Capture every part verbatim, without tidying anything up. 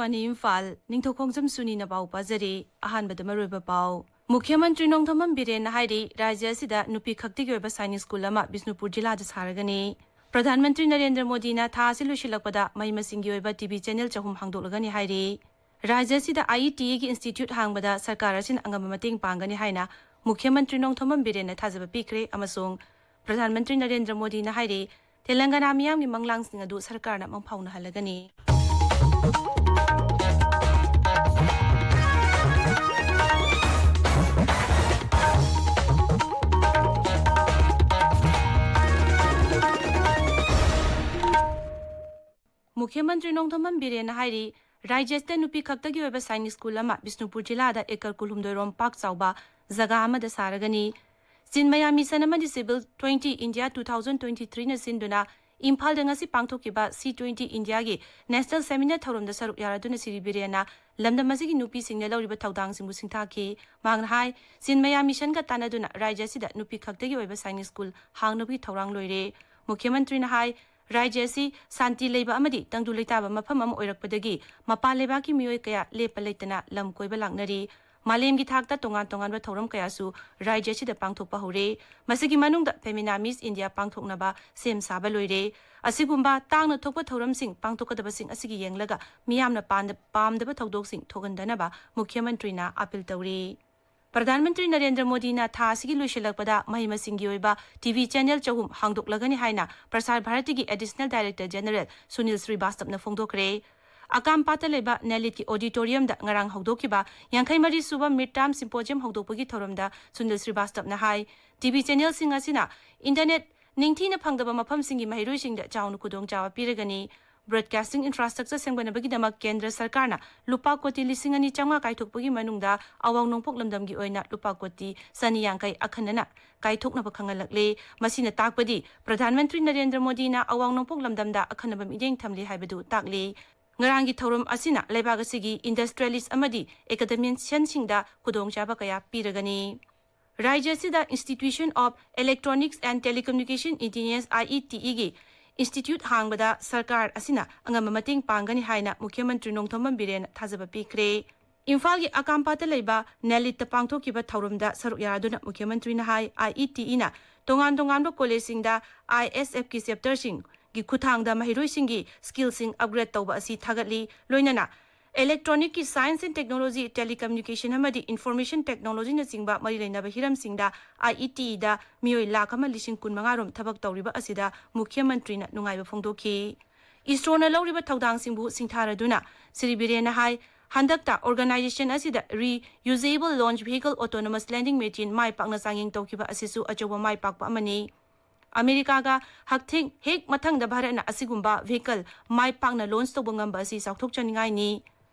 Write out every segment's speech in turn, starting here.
ꯑꯅꯤ ꯏꯝꯐꯥꯜ, ꯅꯤꯡꯊꯧꯈꯣꯡꯖꯝ ꯁꯨꯅꯤꯅ ꯄꯥꯎ ꯄꯥꯖꯔꯤ꯫ ꯑꯍꯥꯟꯕꯗ ꯃꯔꯨꯑꯣꯏꯕ ꯄꯥꯎ꯫ ꯃꯨꯈ꯭ꯌ ꯃꯟꯇ꯭ꯔꯤ ꯅꯣꯡꯊꯣꯝꯕꯝ ꯕꯤꯔꯦꯟꯅ ꯍꯥꯏꯔꯤ, ꯔꯥꯖ꯭ꯌ ꯑꯁꯤꯗ ꯅꯨꯄꯤ ꯈꯛꯇꯒꯤ ꯑꯣꯏꯕ ꯁꯥꯏꯅꯤꯛ ꯁ꯭ꯀꯨꯜ ꯑꯃ ꯕꯤꯁꯅꯨꯄꯨꯔ ꯖꯤꯂꯥꯗ ꯁꯥꯔꯒꯅꯤ꯫ ꯄ꯭ꯔꯙꯥꯟ ꯃꯟꯇ꯭ꯔꯤ ꯅꯔꯦꯟꯗ꯭ꯔ ꯃꯣꯗꯤꯅ ꯊꯥ ꯑꯁꯤ ꯂꯣꯏꯁꯤꯜꯂꯛꯄꯗ ꯃꯍꯩ ꯃꯁꯤꯡꯒꯤ ꯑꯣꯏꯕ ꯇꯤꯚꯤ ꯆꯦꯅꯦꯜ ꯆꯍꯨꯝ ꯍꯥꯡꯗꯣꯛꯂꯒꯅꯤ ꯍꯥꯏꯔꯤ꯫ ꯔꯥꯖ꯭ꯌ ꯑꯁꯤꯗ ꯑꯥꯏ ꯏ ꯇꯤ ꯏꯒꯤ ꯏꯟꯁꯇꯤꯇ꯭ꯌꯨꯠ ꯍꯥꯡꯕꯗ ꯁꯔꯀꯥꯔ ꯑꯁꯤꯅ ꯑꯉꯝꯕ ꯃꯇꯦꯡ ꯄꯥꯡꯒꯅꯤ ꯍꯥꯏꯅ ꯃꯨꯈ꯭ꯌ ꯃꯟꯇ꯭ꯔꯤ ꯅꯣꯡꯊꯣꯝꯕꯝ ꯕꯤꯔꯦꯟꯅ ꯊꯥꯖꯕ ꯄꯤꯈ꯭ꯔꯦ ꯑꯃꯁꯨꯡ ꯄ꯭ꯔꯙꯥꯟ ꯃꯟꯇ꯭ꯔꯤ ꯅꯔꯦꯟꯗ꯭ꯔ ꯃꯣꯗꯤꯅ ꯍꯥꯏꯔꯤ, ꯇꯦꯂꯪꯒꯥꯅꯥ ꯃꯤꯌꯥꯝꯒꯤ ꯃꯪꯂꯥꯟꯁꯤꯡ ꯑꯗꯨ ꯁꯔꯀꯥꯔꯅ ꯃꯪꯐꯥꯎꯅꯍꯜꯂꯒꯅꯤ꯫ ꯃꯨꯈ꯭ꯌ ꯃꯟꯇ꯭ꯔꯤ ꯅꯣꯡꯊꯣꯝꯕꯝ ꯕꯤꯔꯦꯟꯅ ꯍꯥꯏꯔꯤ, ꯔꯥꯖ꯭ꯌ ꯑꯁꯤꯗ ꯅꯨꯄꯤ ꯈꯛꯇꯒꯤ ꯑꯣꯏꯕ ꯁꯥꯏꯅꯤꯛ ꯁ꯭ꯀꯨꯜ ꯑꯃ ꯕꯤꯁꯅꯨꯄꯨꯔ ꯖꯤꯂꯥꯗ ꯑꯦꯀꯔ ꯀꯨꯟꯍꯨꯝꯗꯣꯏ ꯔꯣꯝ ꯄꯥꯛ ꯆꯥꯎꯕ ꯖꯒꯥ ꯑꯃꯗ ꯁꯥꯔꯒꯅꯤ꯫ ꯆꯤꯟꯃꯌꯥ ꯃꯤꯁꯟ ꯑꯃꯗꯤ civil twenty India two thousand twenty ꯊ꯭ꯔꯤꯅ ꯁꯤꯟꯗꯨꯅ ꯏꯝꯐꯥꯜꯗ ꯉꯁꯤ ꯄꯥꯡꯊꯣꯛꯈꯤꯕ ꯁꯤ ꯇ꯭ꯋꯦꯟꯇꯤ ꯏꯟꯗꯤꯌꯥꯒꯤ ꯅꯦꯁꯅꯦꯜ ꯁꯦꯃꯤꯅꯥꯔ ꯊꯧꯔꯝꯗ ꯁꯔꯨꯛ ꯌꯥꯔꯗꯨꯅ ꯁ꯭ꯔꯤ ꯕꯤꯔꯦꯟꯅ ꯂꯝꯗꯝ ꯑꯁꯤꯒꯤ ꯅꯨꯄꯤꯁꯤꯡꯅ ꯂꯧꯔꯤꯕ ꯊꯧꯗꯥꯡꯁꯤꯡꯕꯨ ꯁꯤꯡꯊꯥꯈꯤ꯫ ꯃꯍꯥꯛꯅ ꯍꯥꯏ, ꯆꯤꯟꯃꯌꯥ ꯃꯤꯁꯟꯒ ꯇꯥꯟꯅꯗꯨꯅ ꯔꯥꯖ꯭ꯌ ꯑꯁꯤꯗ ꯅꯨꯄꯤ ꯈꯛꯇꯒꯤ ꯑꯣꯏꯕ ꯁꯥꯏꯅꯤꯛ ꯁ꯭ꯀꯨꯜ ꯍꯥꯡꯅꯕꯒꯤ ꯊꯧꯔꯥꯡ ꯂꯣꯏꯔꯦ꯫ ꯃꯨꯈ꯭ꯌ ꯃꯟꯇ꯭ꯔꯤꯅ ꯍꯥꯏ, ꯔꯥꯖ꯭ꯌ ꯑꯁꯤ ꯁꯥꯟꯇꯤ ꯂꯩꯕ ꯑꯃꯗꯤ ꯇꯪꯗꯨ ꯂꯩꯇꯥꯕ ꯃꯐꯝ ꯑꯃ ꯑꯣꯏꯔꯛꯄꯗꯒꯤ ꯃꯄꯥꯟ ꯂꯩꯕꯥꯛꯀꯤ ꯃꯤꯑꯣꯏ ꯀꯌꯥ ꯂꯦꯞꯄ ꯂꯩꯇꯅ ꯂꯝ ꯀꯣꯏꯕ ꯂꯥꯛꯅꯔꯤ꯫ ꯃꯥꯂꯦꯝꯒꯤ ꯊꯥꯛꯇ ꯇꯣꯉꯥꯟ ꯇꯣꯉꯥꯟꯕ ꯊꯧꯔꯝ ꯀꯌꯥꯁꯨ ꯔꯥꯖ꯭ꯌ ꯑꯁꯤꯗ ꯄꯥꯡꯊꯣꯛꯄ ꯍꯧꯔꯦ꯫ ꯃꯁꯤꯒꯤ ꯃꯅꯨꯡꯗ ꯐꯦꯃꯤꯅꯥ ꯃꯤꯁ ꯏꯟꯗꯤꯌꯥ ꯄꯥꯡꯊꯣꯛꯅꯕ ꯁꯦꯝ ꯁꯥꯕ ꯂꯣꯏꯔꯦ꯫ ꯑꯁꯤꯒꯨꯝꯕ ꯇꯥꯡꯅ ꯊꯣꯛꯄ ꯊꯧꯔꯝꯁꯤꯡ ꯄꯥꯡꯊꯣꯛꯀꯗꯕꯁꯤꯡ ꯑꯁꯤꯒꯤ ꯌꯦꯡꯂꯒ ꯃꯤꯌꯥꯝꯅ ꯄꯥꯟꯗ-, ꯄꯥꯝꯗꯕ ꯊꯧꯗꯣꯛꯁꯤꯡ ꯊꯣꯛꯍꯟꯗꯅꯕ ꯃꯨꯈ꯭ꯌ ꯃꯟꯇ꯭ꯔꯤꯅ ꯑꯥꯄꯤꯜ ꯇꯧꯔꯤ꯫ ꯄ꯭ꯔꯙꯥꯟ ꯃꯟꯇ꯭ꯔꯤ ꯅꯔꯦꯟꯗ꯭ꯔ ꯃꯣꯗꯤꯅ ꯊꯥ ꯑꯁꯤꯒꯤ ꯂꯣꯏꯁꯤꯜꯂꯛꯄꯗ ꯃꯍꯩ ꯃꯁꯤꯡꯒꯤ ꯑꯣꯏꯕ ꯇꯤꯚꯤ ꯆꯦꯅꯦꯜ ꯆꯍꯨꯝ ꯍꯥꯡꯗꯣꯛꯂꯒꯅꯤ ꯍꯥꯏꯅ ꯄ꯭ꯔꯁꯥꯔ ꯚꯥꯔꯇꯤꯒꯤ ꯑꯦꯗꯤꯁꯅꯦꯜ ꯗꯥꯏꯔꯦꯛꯇꯔ ꯖꯦꯅꯔꯦꯜ ꯁꯨꯅꯤꯜ ꯁ꯭ꯔꯤꯕꯥꯁꯇꯕꯅ ꯐꯣꯡꯗꯣꯛꯈ꯭ꯔꯦ꯫ ꯑꯀꯥꯝꯄꯥꯠꯇ ꯂꯩꯕ ꯅꯦꯂꯤꯠꯀꯤ ꯑꯣꯗꯤꯇꯣꯔꯤꯌꯝꯗ ꯉꯔꯥꯡ ꯍꯧꯗꯣꯛꯈꯤꯕ ꯌꯥꯡꯈꯩ ꯃꯔꯤ ꯁꯨꯕ ꯃꯤꯗ ꯇꯥꯔꯝ ꯁꯤꯝꯄꯣꯖꯤꯌꯝ ꯍꯧꯗꯣꯛꯄꯒꯤ ꯊꯧꯔꯝꯗ ꯁꯨꯅꯤꯜ ꯁ꯭ꯔꯤꯕꯥꯁꯇꯕꯅ ꯍꯥꯏ, ꯇꯤꯚꯤ ꯆꯦꯅꯦꯜꯁꯤꯡ ꯑꯁꯤꯅ ꯏꯟꯇꯔꯅꯦꯠ ꯅꯤꯡꯊꯤꯅ ꯐꯪꯗꯕ ꯃꯐꯝꯁꯤꯡꯒꯤ ꯃꯍꯩꯔꯣꯏꯁꯤꯡꯗ ꯆꯥꯎꯅ ꯈꯨꯗꯣꯡꯆꯥꯕ ꯄꯤꯔꯒꯅꯤ꯫ ꯕ꯭ꯔꯣꯗꯀꯥꯁꯇꯤꯡ ꯏꯟꯐ꯭ꯔꯥꯁ꯭ꯇ꯭ꯔꯛꯆꯔ ꯁꯦꯝꯒꯠꯅꯕꯒꯤꯗꯃꯛ ꯀꯦꯟꯗ꯭ꯔ ꯁꯔꯀꯥꯔꯅ ꯂꯨꯄꯥ ꯀꯣꯇꯤ ꯂꯤꯁꯤꯡ ꯑꯅꯤ ꯆꯥꯝꯃꯉꯥ ꯀꯥꯏꯊꯣꯛꯄꯒꯤ ꯃꯅꯨꯡꯗ ꯑꯋꯥꯡ ꯅꯣꯡꯄꯣꯛ ꯂꯝꯗꯝꯒꯤ ꯑꯣꯏꯅ ꯂꯨꯄꯥ ꯀꯣꯇꯤ ꯆꯅꯤ ꯌꯥꯡꯈꯩ ꯑꯈꯟꯅꯅ ꯀꯥꯏꯊꯣꯛꯅꯕ ꯈꯪꯍꯜꯂꯛꯂꯦ꯫ ꯃꯁꯤꯅ ꯇꯥꯛꯄꯗꯤ ꯄ꯭ꯔꯙꯥꯟ ꯃꯟꯇ꯭ꯔꯤ ꯅꯔꯦꯟꯗ꯭ꯔ ꯃꯣꯗꯤꯅ ꯑꯋꯥꯡ ꯅꯣꯡꯄꯣꯛ ꯂꯝꯗꯝꯗ ꯑꯈꯟꯅꯕ ꯃꯤꯠꯌꯦꯡ ꯊꯝꯂꯤ ꯍꯥꯏꯕꯗꯨ ꯇꯥꯛꯂꯤ꯫ ꯉꯔꯥꯡꯒꯤ ꯊꯧꯔꯝ ꯑꯁꯤꯅ ꯂꯩꯕꯥꯛ ꯑꯁꯤꯒꯤ ꯏꯟꯗꯁꯇ꯭ꯔꯤꯌꯦꯂꯤꯁ꯭ꯠ ꯑꯃꯗꯤ ꯑꯦꯀꯥꯗꯦꯃꯤꯁꯤꯌꯟꯁꯤꯡꯗ ꯈꯨꯗꯣꯡꯆꯥꯕ ꯀꯌꯥ ꯄꯤꯔꯒꯅꯤ꯫ ꯔꯥꯖ꯭ꯌ ꯑꯁꯤꯗ Institution of Electronics and Telecommunication Engineers, I E T ꯏꯒꯤ ꯏꯟꯁꯇꯤꯇ꯭ꯌꯨꯠ ꯍꯥꯡꯕꯗ ꯁꯔꯀꯥꯔ ꯑꯁꯤꯅ ꯑꯉꯝꯕ ꯃꯇꯦꯡ ꯄꯥꯡꯒꯅꯤ ꯍꯥꯏꯅ ꯃꯨꯈ꯭ꯌ ꯃꯟꯇ꯭ꯔꯤ ꯅꯣꯡꯊꯣꯝꯕꯝ ꯕꯤꯔꯦꯟꯅ ꯊꯥꯖꯕ ꯄꯤꯈ꯭ꯔꯦ꯫ ꯏꯝꯐꯥꯜꯒꯤ ꯑꯀꯥꯝꯄꯥꯠꯇ ꯂꯩꯕ ꯅꯦꯂꯤꯠꯇ ꯄꯥꯡꯊꯣꯛꯈꯤꯕ ꯊꯧꯔꯝꯗ ꯁꯔꯨꯛ ꯌꯥꯗꯨꯅ ꯃꯨꯈ꯭ꯌ ꯃꯟꯇ꯭ꯔꯤꯅ ꯍꯥꯏ, IETEꯅ ꯇꯣꯉꯥꯟ ꯇꯣꯉꯥꯟꯕ ꯀꯣꯂꯦꯖꯁꯤꯡꯗ ISFꯀꯤ ꯆꯦꯞꯇꯔꯁꯤꯡꯒꯤ ꯈꯨꯠꯊꯥꯡꯗ ꯃꯍꯩꯔꯣꯏꯁꯤꯡꯒꯤ ꯁ꯭ꯀꯤꯜꯁꯤꯡ ꯑꯞꯒ꯭ꯔꯦꯗ ꯇꯧꯕ ꯑꯁꯤ ꯊꯥꯒꯠꯂꯤ, ꯂꯣꯏꯅꯅ ꯏꯂꯦꯛꯇ꯭ꯔꯣꯅꯤꯛꯀꯤ ꯁꯥꯏꯟꯁ ꯑꯦꯟ ꯇꯦꯛꯅꯣꯂꯣꯖꯤ, ꯇꯦꯂꯤꯀꯝꯃ꯭ꯌꯨꯅꯤꯀꯦꯁꯟ ꯑꯃꯗꯤ ꯏꯟꯐꯣꯔꯃꯦꯁꯟ ꯇꯦꯛꯅꯣꯂꯣꯖꯤꯅꯆꯤꯡꯕ ꯃꯔꯤ ꯂꯩꯅꯕ ꯍꯤꯔꯝꯁꯤꯡꯗ IETEꯗ ꯃꯤꯑꯣꯏ ꯂꯥꯈ ꯑꯃ ꯂꯤꯁꯤꯡ ꯀꯨꯟ ꯃꯉꯥ ꯔꯣꯝ ꯊꯕꯛ ꯇꯧꯔꯤꯕ ꯑꯁꯤꯗ ꯃꯨꯈ꯭ꯌ ꯃꯟꯇ꯭ꯔꯤꯅ ꯅꯨꯡꯉꯥꯏꯕ ꯐꯣꯡꯗꯣꯛꯈꯤ꯫ ISROꯅ ꯂꯧꯔꯤꯕ ꯊꯧꯗꯥꯡꯁꯤꯡꯕꯨ ꯁꯤꯡꯊꯥꯔꯗꯨꯅ ꯁ꯭ꯔꯤ ꯕꯤꯔꯦꯟꯅ ꯍꯥꯏ, ꯍꯟꯗꯛꯇ ꯑꯣꯔꯒꯅꯥꯏꯖꯦꯁꯟ ꯑꯁꯤꯗ Reusable Launch Vehicle Autonomous Landing Machine ꯃꯥꯏ ꯄꯥꯛꯅ ꯆꯥꯡꯌꯦꯡ ꯇꯧꯈꯤꯕ ꯑꯁꯤꯁꯨ ꯑꯆꯧꯕ ꯃꯥꯏ ꯄꯥꯛꯄ ꯑꯃꯅꯤ꯫ ꯑꯃꯦꯔꯤꯀꯥꯒ ꯍꯛꯊꯦꯡ ꯍꯦꯛ ꯃꯊꯪꯗ ꯚꯥꯔꯠꯅ ꯑꯁꯤꯒꯨꯝꯕ vehicle ꯃꯥꯏ ꯄꯥꯛꯅ ꯂꯣꯟꯆ ꯇꯧꯕ ꯉꯝꯕ ꯑꯁꯤ ꯆꯥꯎꯊꯣꯛꯆꯅꯤꯡꯉꯥꯏꯅꯤ꯫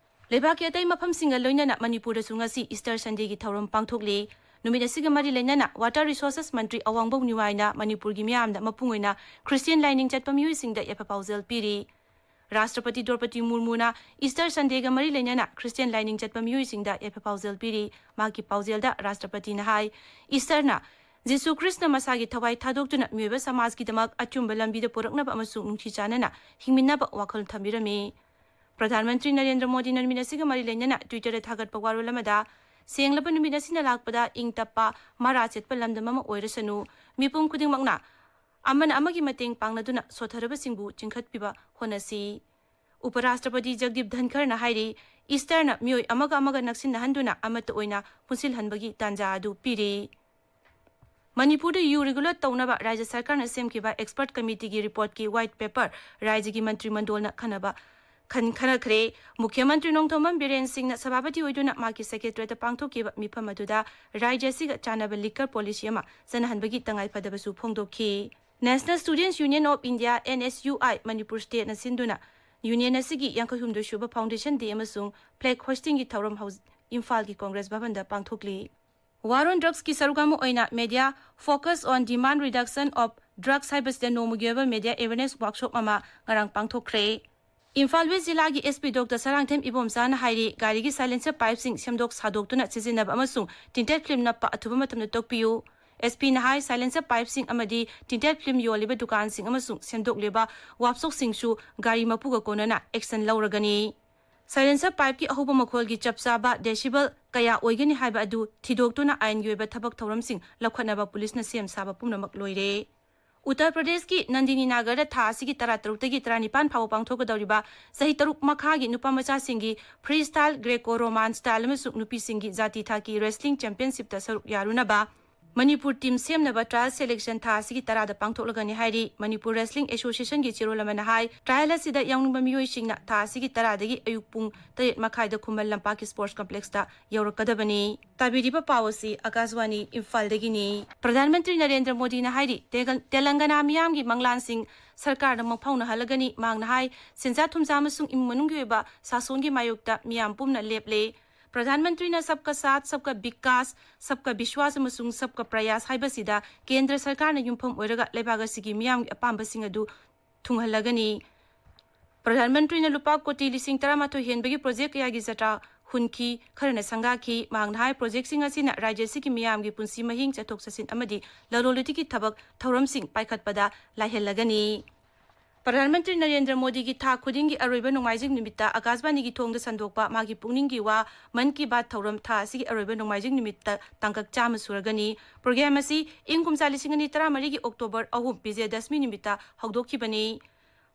ꯂꯩꯕꯥꯛꯀꯤ ꯑꯇꯩ ꯃꯐꯝꯁꯤꯡꯒ ꯂꯣꯏꯅꯅ ꯃꯅꯤꯄꯨꯔꯗꯁꯨ ꯉꯁꯤ ꯏꯁꯇꯔ ꯁꯟꯗꯦꯒꯤ ꯊꯧꯔꯝ ꯄꯥꯡꯊꯣꯛꯂꯤ꯫ ꯅꯨꯃꯤꯠ ꯑꯁꯤꯒ ꯃꯔꯤ ꯂꯩꯅꯅ ꯋꯥꯇꯔ ꯔꯤꯁꯣꯔꯁꯦꯁ ꯃꯟꯇ꯭ꯔꯤ ꯑꯋꯥꯡꯕꯧ ꯅꯤꯋꯥꯏꯅ ꯃꯅꯤꯄꯨꯔꯒꯤ ꯃꯤꯌꯥꯝꯗ ꯃꯄꯨꯡ ꯑꯣꯏꯅ ꯈ꯭ꯔꯤꯁꯇꯤꯌꯟ ꯂꯥꯏꯅꯤꯡ ꯆꯠꯄ ꯃꯤꯑꯣꯏꯁꯤꯡꯗ ꯌꯥꯏꯐ ꯄꯥꯎꯖꯦꯜ ꯄꯤꯔꯤ꯫ ꯔꯥꯁꯇ꯭ꯔꯄꯇꯤ ꯗ꯭ꯔꯧꯄꯗꯤ ꯃꯨꯔꯃꯨꯅ ꯏꯁꯇꯔ ꯁꯟꯗꯦꯒ ꯃꯔꯤ ꯂꯩꯅꯅ ꯈ꯭ꯔꯤꯁꯇꯤꯌꯟ ꯂꯥꯏꯅꯤꯡ ꯆꯠꯄ ꯃꯤꯑꯣꯏꯁꯤꯡꯗ ꯌꯥꯏꯐ ꯄꯥꯎꯖꯦꯜ ꯄꯤꯔꯤ꯫ ꯃꯍꯥꯛꯀꯤ ꯄꯥꯎꯖꯦꯜꯗ ꯔꯥꯁꯇ꯭ꯔꯄꯇꯤꯅ ꯍꯥꯏ, ꯏꯁꯇꯔꯅ ꯖꯤꯁꯨ ꯈ꯭ꯔꯤꯁꯇ ꯃꯁꯥꯒꯤ ꯊꯋꯥꯏ ꯊꯥꯗꯣꯛꯇꯨꯅ ꯃꯤꯑꯣꯏꯕ ꯁꯃꯥꯖꯀꯤꯗꯃꯛ ꯑꯆꯨꯝꯕ ꯂꯝꯕꯤꯗ ꯄꯨꯔꯛꯅꯕ ꯑꯃꯁꯨꯡ ꯅꯨꯡꯁꯤ ꯆꯥꯟꯅꯅ ꯍꯤꯡꯃꯤꯟꯅꯕ ꯋꯥꯈꯜ ꯊꯝꯕꯤꯔꯝꯃꯤ꯫ ꯄ꯭ꯔꯙꯥꯟ ꯃꯟꯇ꯭ꯔꯤ ꯅꯔꯦꯟꯗ꯭ꯔ ꯃꯣꯗꯤꯅ ꯅꯨꯃꯤꯠ ꯑꯁꯤꯒ ꯃꯔꯤ ꯂꯩꯅꯅ ꯇ꯭ꯋꯤꯇꯔꯗ ꯊꯥꯒꯠꯄ ꯋꯥꯔꯣꯜ ꯑꯃꯗ, ꯁꯦꯡꯂꯕ ꯅꯨꯃꯤꯠ ꯑꯁꯤꯅ ꯂꯥꯛꯄꯗ ꯏꯪ ꯇꯞꯄ, ꯃꯔꯥ ꯆꯦꯠꯄ ꯂꯝꯗꯝ ꯑꯃ ꯑꯣꯏꯔꯁꯅꯨ, ꯃꯤꯄꯨꯝ ꯈꯨꯗꯤꯡꯃꯛꯅ ꯑꯃꯅ ꯑꯃꯒꯤ ꯃꯇꯦꯡ ꯄꯥꯡꯅꯗꯨꯅ ꯁꯣꯊꯔꯕꯁꯤꯡꯕꯨ ꯆꯤꯡꯈꯠꯄꯤꯕ ꯍꯣꯠꯅꯁꯤ꯫ ꯎꯄꯔꯥꯁꯇ꯭ꯔꯄꯇꯤ ꯖꯒꯗꯤꯞ ꯙꯟꯈꯔꯅ ꯍꯥꯏꯔꯤ, ꯏꯁꯇꯔꯅ ꯃꯤꯑꯣꯏ ꯑꯃꯒ ꯑꯃꯒ ꯅꯛꯁꯤꯟꯅꯍꯟꯗꯨꯅ ꯑꯃꯠꯇ ꯑꯣꯏꯅ ꯄꯨꯟꯁꯤꯜꯍꯟꯕꯒꯤ ꯇꯥꯟꯖꯥ ꯑꯗꯨ ꯄꯤꯔꯤ꯫ ꯃꯅꯤꯄꯨꯔꯗ ꯌꯨ ꯔꯤꯒꯨꯂꯦꯠ ꯇꯧꯅꯕ ꯔꯥꯖ꯭ꯌ ꯁꯔꯀꯥꯔꯅ ꯁꯦꯝꯈꯤꯕ ꯑꯦꯛꯁꯄꯔꯠ ꯀꯃꯤꯇꯤꯒꯤ ꯔꯤꯄꯣꯔꯠꯀꯤ ꯋꯥꯏꯠ ꯄꯦꯄꯔ ꯔꯥꯖ꯭ꯌꯒꯤ ꯃꯟꯇ꯭ꯔꯤ ꯃꯟꯗꯣꯜꯅ ꯈꯟꯅꯕ ꯈꯟ-, ꯈꯟꯅꯈ꯭ꯔꯦ꯫ ꯃꯨꯈ꯭ꯌ ꯃꯟꯇ꯭ꯔꯤ ꯅꯣꯡꯊꯣꯝꯕꯝ ꯕꯤꯔꯦꯟ ꯁꯤꯡꯅ ꯁꯚꯥꯄꯇꯤ ꯑꯣꯏꯗꯨꯅ ꯃꯍꯥꯛꯀꯤ ꯁꯦꯀ꯭ꯔꯦꯇꯔꯤꯌꯦꯠꯇ ꯄꯥꯡꯊꯣꯛꯈꯤꯕ ꯃꯤꯐꯝ ꯑꯗꯨꯗ ꯔꯥꯖ꯭ꯌ ꯑꯁꯤꯒ ꯆꯥꯟꯅꯕ ꯂꯤꯀꯔ ꯄꯣꯂꯤꯁꯤ ꯑꯃ ꯆꯠꯅꯍꯟꯕꯒꯤ ꯇꯉꯥꯏꯐꯗꯕꯁꯨ ꯐꯣꯡꯗꯣꯛꯈꯤ꯫ National Students Union of India, NSUI, Manipur ꯁ꯭ꯇꯦꯠꯅ ꯁꯤꯟꯗꯨꯅ ꯌꯨꯅꯤꯌꯟ ꯑꯁꯤꯒꯤ ꯌꯥꯡꯈꯩ ꯍꯨꯝꯗꯣꯏ ꯁꯨꯕ ꯐꯥꯎꯟꯗꯦꯁꯟ ꯗꯦ ꯑꯃꯁꯨꯡ ꯐ꯭ꯂꯦꯒ ꯍꯣꯏꯁꯇꯤꯡꯒꯤ ꯊꯧꯔꯝ ꯍꯧꯖ-, ꯏꯝꯐꯥꯜꯒꯤ ꯀꯣꯡꯒ꯭ꯔꯦꯁ ꯚꯕꯟꯗ ꯄꯥꯡꯊꯣꯛꯂꯤ꯫ War on Drugsꯀꯤ ꯁꯔꯨꯛ ꯑꯃ ꯑꯣꯏꯅ Media Focus on Demand Reduction of Drugs ꯍꯥꯏꯕꯁꯤꯗ ꯅꯣꯡꯃꯒꯤ ꯑꯣꯏꯕ ꯃꯦꯗꯤꯌꯥ ꯑꯦꯋꯦꯔꯅꯦꯁ ꯋꯥꯔꯛꯁꯣꯞ ꯑꯃ ꯉꯔꯥꯡ ꯄꯥꯡꯊꯣꯛꯈ꯭ꯔꯦ꯫ ꯏꯝꯐꯥꯜ ꯋꯦꯁ ꯖꯤꯂꯥꯒꯤ SP ꯗꯣꯛꯇꯔ ꯁꯔꯥꯡꯊꯦꯝ ꯏꯕꯣꯝꯆꯥꯅ ꯍꯥꯏꯔꯤ, ꯒꯥꯔꯤꯒꯤ ꯁꯥꯏꯂꯦꯟꯁꯔ ꯄꯥꯏꯞꯁꯤꯡ ꯁꯦꯝꯗꯣꯛ ꯁꯥꯗꯣꯛꯇꯨꯅ ꯁꯤꯖꯤꯟꯅꯕ ꯑꯃꯁꯨꯡ ꯇꯤꯟꯇꯦꯠ ꯐꯤꯂꯝ ꯅꯞꯄ ꯑꯊꯨꯕ ꯃꯇꯝꯗ ꯇꯣꯛꯄꯤꯌꯨ꯫ ꯑꯦꯁ ꯄꯤꯅ ꯍꯥꯏ, ꯁꯥꯏꯂꯦꯟꯁꯔ ꯄꯥꯏꯞꯁꯤꯡ ꯑꯃꯗꯤ ꯇꯤꯟꯇꯦꯠ ꯐꯤꯜꯝ ꯌꯣꯜꯂꯤꯕ ꯗꯨꯀꯥꯟꯁꯤꯡ ꯑꯃꯁꯨꯡ ꯁꯦꯝꯗꯣꯛꯂꯤꯕ ꯋꯥꯛꯁꯣꯞꯁꯤꯡꯁꯨ ꯒꯥꯔꯤ ꯃꯄꯨꯒ ꯀꯣꯟꯅꯅ ꯑꯦꯛꯁꯟ ꯂꯧꯔꯒꯅꯤ꯫ ꯁꯥꯏꯂꯦꯟꯁꯔ ꯄꯥꯏꯞꯀꯤ ꯑꯍꯧꯕ ꯃꯈꯣꯜꯒꯤ ꯆꯞ ꯆꯥꯕ ꯗꯦꯁꯤꯕꯜ ꯀꯌꯥ ꯑꯣꯏꯒꯅꯤ ꯍꯥꯏꯕ ꯑꯗꯨ ꯊꯤꯗꯣꯛꯇꯨꯅ ꯑꯥꯏꯟꯒꯤ ꯑꯣꯏꯕ ꯊꯕꯛ ꯊꯧꯔꯝꯁꯤꯡ ꯂꯧꯈꯠꯅꯕ ꯄꯨꯂꯤꯁꯅ ꯁꯦꯝ ꯁꯥꯕ ꯄꯨꯝꯅꯃꯛ ꯂꯣꯏꯔꯦ꯫ ꯎꯠꯇꯔ ꯄ꯭ꯔꯗꯦꯁꯀꯤ ꯅꯟꯗꯤꯅꯤ ꯅꯥꯒꯔꯗ ꯊꯥ ꯑꯁꯤꯒꯤ ꯇꯔꯥꯇꯔꯨꯛꯇꯒꯤ ꯇꯔꯥꯅꯤꯄꯥꯟ ꯐꯥꯎꯕ ꯄꯥꯡꯊꯣꯛꯀꯗꯧꯔꯤꯕ ꯆꯍꯤ ꯇꯔꯨꯛ ꯃꯈꯥꯒꯤ ꯅꯨꯄꯥ ꯃꯆꯥꯁꯤꯡꯒꯤ free style, Greco Roman style ꯑꯃꯁꯨꯡ ꯅꯨꯄꯤꯁꯤꯡꯒꯤ ꯖꯥꯇꯤ ꯊꯥꯛꯀꯤ ꯔꯦꯁꯂꯤꯡ ꯆꯦꯝꯄꯤꯌꯟꯁꯤꯞꯇ ꯁꯔꯨꯛ ꯌꯥꯔꯨꯅꯕ ꯃꯅꯤꯄꯨꯔ ꯇꯤꯝ ꯁꯦꯝꯅꯕ ꯇ꯭ꯔꯥꯌꯦꯜ ꯁꯦꯂꯦꯛꯁꯟ ꯊꯥ ꯑꯁꯤꯒꯤ ꯇꯔꯥꯗ ꯄꯥꯡꯊꯣꯛꯂꯒꯅꯤ ꯍꯥꯏꯔꯤ꯫ ꯃꯅꯤꯄꯨꯔ ꯔꯦꯁꯂꯤꯡ ꯑꯦꯁꯣꯁꯤꯌꯦꯁꯟꯒꯤ ꯆꯦꯔꯣꯜ ꯑꯃꯅ ꯍꯥꯏ, ꯇ꯭ꯔꯥꯌꯦꯜ ꯑꯁꯤꯗ ꯌꯥꯎꯅꯤꯡꯕ ꯃꯤꯑꯣꯏꯁꯤꯡꯅ ꯊꯥ ꯑꯁꯤꯒꯤ ꯇꯔꯥꯗꯒꯤ ꯑꯌꯨꯛ ꯄꯨꯡ ꯇꯔꯦꯠ ꯃꯈꯥꯏꯗ ꯈꯨꯃꯟ ꯂꯝꯄꯥꯛꯀꯤ ꯁ꯭ꯄꯣꯔꯠꯁ ꯀꯝꯄ꯭ꯂꯦꯛꯁꯇ ꯌꯧꯔꯛꯀꯗꯕꯅꯤ꯫ ꯇꯥꯕꯤꯔꯤꯕ ꯄꯥꯎ ꯑꯁꯤ ꯑꯀꯥꯁꯕꯥꯅꯤ ꯏꯝꯐꯥꯜꯗꯒꯤꯅꯤ꯫ ꯄ꯭ꯔꯙꯥꯟ ꯃꯟꯇ꯭ꯔꯤ ꯅꯔꯦꯟꯗ꯭ꯔ ꯃꯣꯗꯤꯅ ꯍꯥꯏꯔꯤ, ꯇꯦꯒꯜ-, ꯇꯦꯂꯪꯒꯅꯥ ꯃꯤꯌꯥꯝꯒꯤ ꯃꯪꯂꯥꯟꯁꯤꯡ ꯁꯔꯀꯥꯔꯗ ꯃꯪꯐꯥꯎꯅꯍꯜꯂꯒꯅꯤ꯫ ꯃꯍꯥꯛꯅ ꯍꯥꯏ, ꯁꯦꯟꯖꯥ ꯊꯨꯝꯖꯥ ꯑꯃꯁꯨꯡ ꯏꯃꯨꯡ ꯃꯅꯨꯡꯒꯤ ꯑꯣꯏꯕ ꯁꯥꯁꯣꯟꯒꯤ ꯃꯥꯌꯣꯛꯇ ꯃꯤꯌꯥꯝ ꯄꯨꯝꯅ ꯂꯦꯞꯂꯦ꯫ ꯄ꯭ꯔꯙꯥꯟ ꯃꯟꯇ꯭ꯔꯤꯅ ꯁꯕꯀꯥ ꯁꯥꯊ, ꯁꯕꯀꯥ ꯕꯤꯀꯥꯁ, ꯁꯕꯀꯥ ꯕꯤꯁ꯭ꯋꯥꯁ ꯑꯃꯁꯨꯡ ꯁꯕꯀꯥ ꯄ꯭ꯔꯌꯥꯁ ꯍꯥꯏꯕꯁꯤꯗ ꯀꯦꯟꯗ꯭ꯔ ꯁꯔꯀꯥꯔꯅ ꯌꯨꯝꯐꯝ ꯑꯣꯏꯔꯒ ꯂꯩꯕꯥꯛ ꯑꯁꯤꯒꯤ ꯃꯤꯌꯥꯝꯒꯤ ꯑꯄꯥꯝꯕꯁꯤꯡ ꯑꯗꯨ ꯊꯨꯡꯍꯜꯂꯒꯅꯤ꯫ ꯄ꯭ꯔꯙꯥꯟ ꯃꯟꯇ꯭ꯔꯤꯅ ꯂꯨꯄꯥ ꯀꯣꯇꯤ ꯂꯤꯁꯤꯡ ꯇꯔꯥꯃꯥꯊꯣꯏ ꯍꯦꯟꯕꯒꯤ ꯄ꯭ꯔꯣꯖꯦꯛ ꯀꯌꯥꯒꯤ ꯖꯇ꯭ꯔꯥ ꯍꯨꯟꯈꯤ, ꯈꯔꯅ ꯁꯪꯒꯥꯈꯤ꯫ ꯃꯍꯥꯛꯅ ꯍꯥꯏ, ꯄ꯭ꯔꯣꯖꯦꯛꯁꯤꯡ ꯑꯁꯤꯅ ꯔꯥꯖ꯭ꯌ ꯑꯁꯤꯒꯤ ꯃꯤꯌꯥꯝꯒꯤ ꯄꯨꯟꯁꯤ ꯃꯍꯤꯡ, ꯆꯠꯊꯣꯛ ꯆꯠꯁꯤꯟ ꯑꯃꯗꯤ ꯂꯂꯣꯟ ꯏꯇꯤꯛꯀꯤ ꯊꯕꯛ ꯊꯧꯔꯝꯁꯤꯡ ꯄꯥꯏꯈꯠꯄꯗ ꯂꯥꯏꯍꯜꯂꯒꯅꯤ꯫ ꯄ꯭ꯔꯙꯥꯟ ꯃꯟꯇ꯭ꯔꯤ ꯅꯔꯦꯟꯗ꯭ꯔ ꯃꯣꯗꯤꯒꯤ ꯊꯥ ꯈꯨꯗꯤꯡꯒꯤ ꯑꯔꯣꯏꯕ ꯅꯣꯡꯃꯥꯏꯖꯤꯡ ꯅꯨꯃꯤꯠꯇ ꯑꯀꯥꯁꯕꯥꯅꯤꯒꯤ ꯊꯣꯡꯗ ꯁꯟꯗꯣꯛꯄ ꯃꯥꯒꯤ ꯄꯨꯛꯅꯤꯡꯒꯤ ꯋꯥ ꯃꯟ ꯀꯤ ꯕꯥꯠ ꯊꯧꯔꯝ ꯊꯥ ꯑꯁꯤꯒꯤ ꯑꯔꯣꯏꯕ ꯅꯣꯡꯃꯥꯏꯖꯤꯡ ꯅꯨꯃꯤꯠꯇ ꯇꯥꯡꯀꯛ ꯆꯥꯝꯃ ꯁꯨꯔꯒꯅꯤ꯫ ꯄ꯭ꯔꯣꯒ꯭ꯔꯥꯝ ꯑꯁꯤ ꯏꯪ ꯀꯨꯝꯖꯥ ꯂꯤꯁꯤꯡ ꯑꯅꯤ ꯇꯔꯥꯃꯔꯤꯒꯤ ꯑꯣꯛꯇꯣꯕꯔ ꯑꯍꯨꯝ, ꯕꯤꯖꯌꯗꯁꯃꯤ ꯅꯨꯃꯤꯠꯇ ꯍꯧꯗꯣꯛꯈꯤꯕꯅꯤ꯫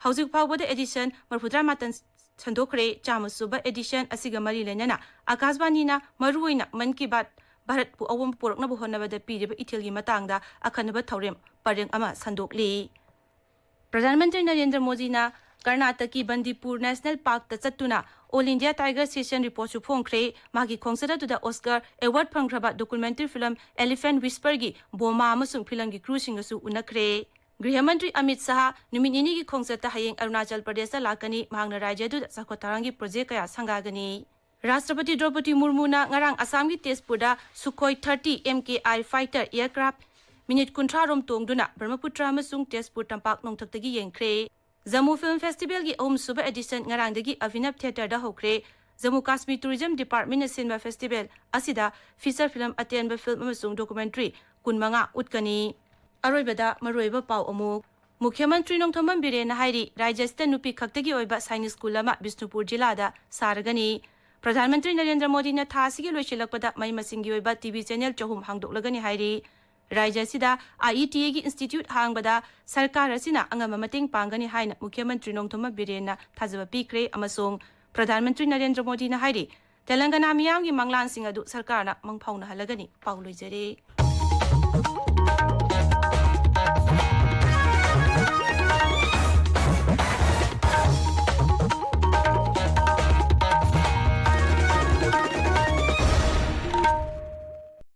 ꯍꯧꯖꯤꯛ ꯐꯥꯎꯕꯗ ꯑꯦꯗꯤꯁꯟ ꯃꯔꯤꯐꯨꯇꯔꯥ ꯃꯥꯄꯟ ꯁꯟꯗꯣꯛꯈ꯭ꯔꯦ꯫ ꯆꯥꯝꯃ ꯁꯨꯕ ꯑꯦꯗꯤꯁꯟ ꯑꯁꯤꯒ ꯃꯔꯤ ꯂꯩꯅꯅ ꯑꯀꯥꯁꯕꯥꯅꯤꯅ ꯃꯔꯨꯑꯣꯏꯅ ꯃꯟ ꯀꯤ ꯕꯥꯠ ꯚꯥꯔꯠꯄꯨ ꯑꯑꯣꯟꯕ ꯄꯨꯔꯛꯅꯕ ꯍꯣꯠꯅꯕꯗ ꯄꯤꯔꯤꯕ ꯏꯊꯤꯜꯒꯤ ꯃꯇꯥꯡꯗ ꯑꯈꯟꯅꯕ ꯊꯧꯔꯝ ꯄꯔꯦꯡ ꯑꯃ ꯁꯟꯗꯣꯛꯂꯤ꯫ ꯄ꯭ꯔꯙꯥꯟ ꯃꯟꯇ꯭ꯔꯤ ꯅꯔꯦꯟꯗ꯭ꯔ ꯃꯣꯗꯤꯅ ꯀꯔꯅꯥꯇꯀꯀꯤ ꯕꯟꯗꯤꯄꯨꯔ ꯅꯦꯁꯅꯦꯜ ꯄꯥꯔꯛꯇ ꯆꯠꯇꯨꯅ ꯑꯣꯜ ꯏꯟꯗꯤꯌꯥ ꯇꯥꯏꯒꯔ ꯁꯦꯁꯟ ꯔꯤꯄꯣꯔꯠꯁꯨ ꯐꯣꯡꯈ꯭ꯔꯦ꯫ ꯃꯍꯥꯛꯀꯤ ꯈꯣꯡꯆꯠ ꯑꯗꯨꯗ ꯑꯣꯁꯀꯔ ꯑꯦꯋꯥꯔꯗ ꯐꯪꯈ꯭ꯔꯕ ꯗꯣꯀꯨꯃꯦꯟꯇꯔꯤ ꯐꯤꯂꯝ ꯑꯦꯂꯤꯐꯦꯟꯠ ꯋꯤꯁꯄꯔꯒꯤ ꯕꯣꯃꯥ ꯑꯃꯁꯨꯡ ꯐꯤꯂꯝꯒꯤ ꯀ꯭ꯔꯨꯁꯤꯡꯒꯁꯨ ꯎꯅꯈ꯭ꯔꯦ꯫ ꯒ꯭ꯔꯤꯍ ꯃꯟꯇ꯭ꯔꯤ ꯑꯃꯤꯠ ꯁꯥꯍ ꯅꯨꯃꯤꯠ ꯅꯤꯅꯤꯒꯤ ꯈꯣꯡꯆꯠꯇ ꯍꯌꯦꯡ ꯑꯔꯨꯅꯥꯆꯜ ꯄ꯭ꯔꯗꯦꯁꯇ ꯂꯥꯛꯀꯅꯤ꯫ ꯃꯍꯥꯛꯅ ꯔꯥꯖ꯭ꯌ ꯑꯗꯨꯗ ꯆꯥꯎꯈꯠ ꯊꯧꯔꯥꯡꯒꯤ ꯄ꯭ꯔꯣꯖꯦꯛ ꯀꯌꯥ ꯁꯪꯒꯥꯒꯅꯤ꯫ ꯔꯥꯁꯇ꯭ꯔꯄꯇꯤ ꯗ꯭ꯔꯧꯄꯗꯤ ꯃꯨꯔꯃꯨꯅ ꯉꯔꯥꯡ ꯑꯁꯥꯝꯒꯤ ꯇꯦꯖꯄꯨꯔꯗ ꯁꯨꯈꯣꯏ ꯊꯥꯔꯇꯤ ꯑꯦꯝ ꯀꯦ ꯑꯥꯏ ꯐꯥꯏꯇꯔ ꯑꯦꯌꯔꯀ꯭ꯔꯥꯐ ꯃꯤꯅꯤꯠ ꯀꯨꯟꯊ꯭ꯔꯥ ꯔꯣꯝ ꯇꯣꯡꯗꯨꯅ ꯕ꯭ꯔꯍꯃꯄꯨꯇ꯭ꯔ ꯑꯃꯁꯨꯡ ꯇꯦꯖꯄꯨꯔ ꯇꯝꯄꯥꯛ ꯅꯣꯡꯊꯛꯇꯒꯤ ꯌꯦꯡꯈ꯭ꯔꯦ꯫ ꯖꯝꯃꯨ ꯐꯤꯜꯝ ꯐꯦꯁꯇꯤꯚꯦꯜꯒꯤ ꯑꯍꯨꯝꯁꯨꯕ ꯑꯦꯗꯤꯁꯟ ꯉꯔꯥꯡꯗꯒꯤ ꯑꯚꯤꯅꯚ ꯊꯤꯌꯦꯇꯔꯗ ꯍꯧꯈ꯭ꯔꯦ꯫ ꯖꯝꯃꯨ ꯀꯥꯁꯃꯤꯔ ꯇꯨꯔꯤꯖꯝ ꯗꯤꯄꯥꯔꯠꯃꯦꯟꯠꯅ ꯁꯤꯟꯕ ꯐꯦꯁꯇꯤꯚꯦꯜ ꯑꯁꯤꯗ ꯐꯤꯆꯔ ꯐꯤꯜꯝ, ꯑꯇꯦꯟꯕ ꯐꯤꯜꯝ ꯑꯃꯁꯨꯡ ꯗꯣꯀꯨꯃꯦꯟꯇꯔꯤ ꯀꯨꯟꯃꯉꯥ ꯎꯠꯀꯅꯤ꯫ ꯑꯔꯣꯏꯕꯗ ꯃꯔꯨꯑꯣꯏꯕ ꯄꯥꯎ ꯑꯃꯨꯛ꯫ ꯃꯨꯈ꯭ꯌ ꯃꯟꯇ꯭ꯔꯤ ꯅꯣꯡꯊꯣꯝꯕꯝ ꯕꯤꯔꯦꯟꯅ ꯍꯥꯏꯔꯤ, ꯔꯥꯖ꯭ꯌ ꯑꯁꯤꯗ ꯅꯨꯄꯤ ꯈꯛꯇꯒꯤ ꯑꯣꯏꯕ ꯁꯥꯏꯅꯤꯛ ꯁ꯭ꯀꯨꯜ ꯑꯃ ꯕꯤꯁꯅꯨꯄꯨꯔ ꯖꯤꯂꯥꯗ ꯁꯥꯔꯒꯅꯤ꯫ ꯄ꯭ꯔꯙꯥꯟ ꯃꯟꯇ꯭ꯔꯤ ꯅꯔꯦꯟꯗ꯭ꯔ ꯃꯣꯗꯤꯅ ꯊꯥ ꯑꯁꯤꯒꯤ ꯂꯣꯏꯁꯤꯜꯂꯛꯄꯗ ꯃꯍꯩ ꯃꯁꯤꯡꯒꯤ ꯑꯣꯏꯕ ꯇꯤ ꯚꯤ ꯆꯦꯅꯦꯜ ꯆꯍꯨꯝ ꯍꯥꯡꯗꯣꯛꯂꯒꯅꯤ ꯍꯥꯏꯔꯤ꯫ ꯔꯥꯖ꯭ꯌ ꯑꯁꯤꯗ ꯑꯥꯏ ꯏ ꯇꯤ ꯑꯦꯒꯤ ꯏꯟꯁꯇꯤꯇ꯭ꯌꯨꯠ ꯍꯥꯡꯕꯗ ꯁꯔꯀꯥꯔ ꯑꯁꯤꯅ ꯑꯉꯝꯕ ꯃꯇꯦꯡ ꯄꯥꯡꯒꯅꯤ ꯍꯥꯏꯅ ꯃꯨꯈ꯭ꯌ ꯃꯟꯇ꯭ꯔꯤ ꯅꯣꯡꯊꯣꯝꯕꯝ ꯕꯤꯔꯦꯟꯅ ꯊꯥꯖꯕ ꯄꯤꯈ꯭ꯔꯦ ꯑꯃꯁꯨꯡ ꯄ꯭ꯔꯙꯥꯟ ꯃꯟꯇ꯭ꯔꯤ ꯅꯔꯦꯟꯗ꯭ꯔ ꯃꯣꯗꯤꯅ ꯍꯥꯏꯔꯤ, ꯇꯦꯂꯪꯒꯅꯥ ꯃꯤꯌꯥꯝꯒꯤ ꯃꯪꯂꯥꯟꯁꯤꯡ ꯑꯗꯨ ꯁꯔꯀꯥꯔꯅ ꯃꯪꯐꯥꯎꯅꯍꯜꯂꯒꯅꯤ꯫ ꯄꯥꯎ ꯂꯣꯏꯖꯔꯦ꯫